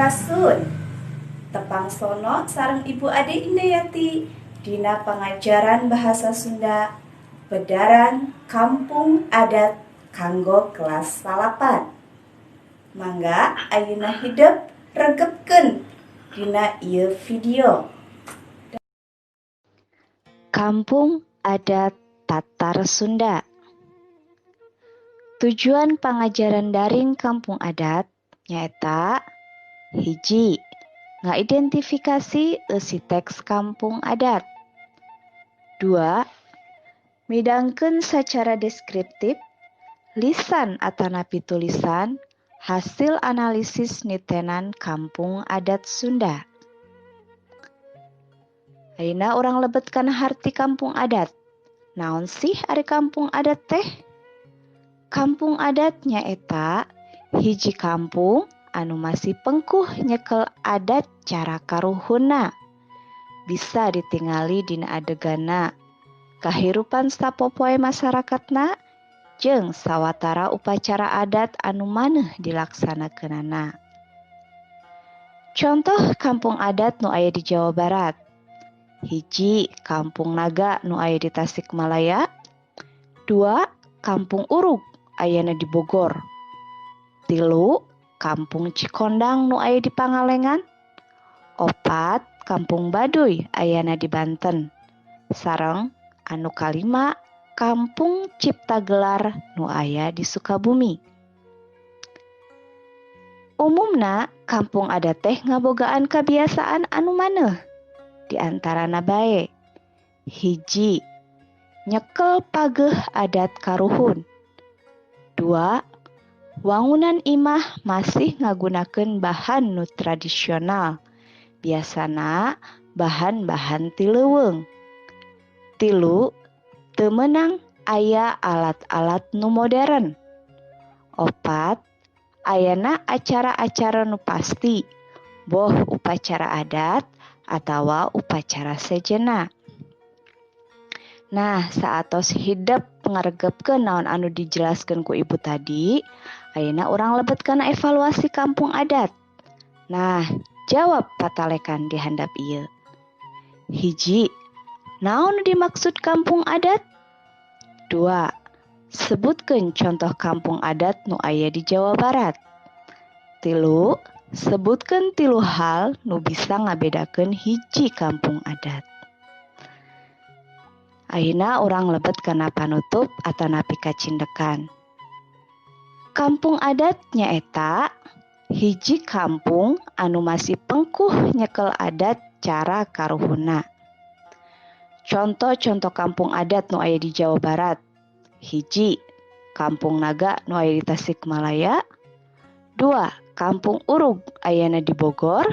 Sampurasun. Tepang sono sareng Ibu Ade Indayati dina pangajaran bahasa Sunda Pedaran Kampung Adat kanggo kelas 9. Mangga ayeuna hidep regepkeun dina ieu video. Kampung Adat Tatar Sunda. Tujuan pangajaran daring kampung adat nyaeta 1, ngaidentifikasi eusi teks kampung adat. 2, midangkeun sacara deskriptif lisan atanapi tulisan hasil analisis nitenan kampung adat Sunda. Ayeuna urang lebet kana harti kampung adat. Naon sih ari kampung adat teh? Kampung adat nyaeta hiji kampung anu masih pengkuh nyekel adat cara karuhunna. Bisa ditingali dina adeganna, kahirupan sapopoe masyarakatna, jeung sawatara upacara adat anu maneh dilaksanakeunana. Contoh kampung adat nu aya di Jawa Barat. 1, Kampung Naga nu aya di Tasikmalaya. 2, Kampung Urug ayana di Bogor. 3, Kampung Cikondang nu aya di Pangalengan. 4, Kampung Baduy ayana di Banten. Sareng anu kalima, Kampung Ciptagelar nu aya di Sukabumi. Umumna kampung adat teh ngabogaan kabiasaan anu maneh. Di antarana bae: 1, nyekel pageh adat karuhun. 2, wangunan imah masih ngagunakeun bahan nu tradisional, biasana bahan-bahan ti leuweung. 3, teu meunang aya alat-alat nu modern. 4, ayana acara-acara nu pasti, boh upacara adat atawa upacara sejenna. Nah, saatos hidep ngaregepkeun naon anu dijelaskeun ku ibu tadi, ayeuna urang lebet kana evaluasi kampung adat. Nah, jawab patalekan di handap ieu. 1, naon nu dimaksud kampung adat? 2, sebutkeun contoh kampung adat nu aya di Jawa Barat. 3, sebutkeun 3 hal nu bisa ngabedakeun hiji kampung adat. Ayeuna urang lebet kana panutup atanapi kacindekan. Kampung adat nyaeta hiji kampung anu masih pengkuh nyekel adat cara karuhunna. Contoh-contoh kampung adat nu aya di Jawa Barat. 1, Kampung Naga nu aya di Tasikmalaya. 2, Kampung Urug ayana di Bogor.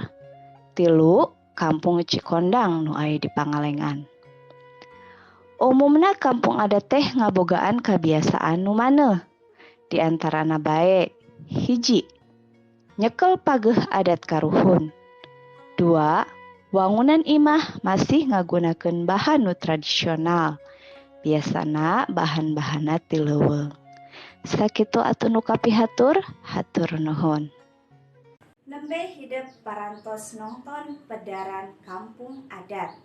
3, Kampung Cikondang nu aya di Pangalengan. Umumna kampung adat teh ngabogaan kabiasaan nu maneh. Di antarana bae: 1, nyekel pageh adat karuhun. 2, wangunan imah masih ngagunakeun bahan nu tradisional, biasana bahan-bahanna ti leuweung. Sakitu atuh nu kapihatur, hatur nuhun. Nembe hidep parantos nonton pedaran kampung adat.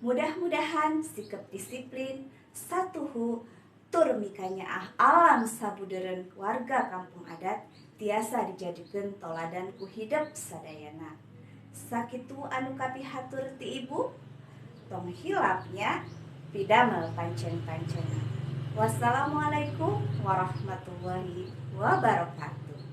Mudah-mudahan sikap disiplin, satuhu, tur mikanyaah alam sabudeureun warga kampung adat tiasa dijadikeun toladan ku hidep sadayana. Sakitu anu kapihatur ti ibu, tong hilap nya pidamel pancen-pancena. Wassalamualaikum warahmatullahi wabarakatuh.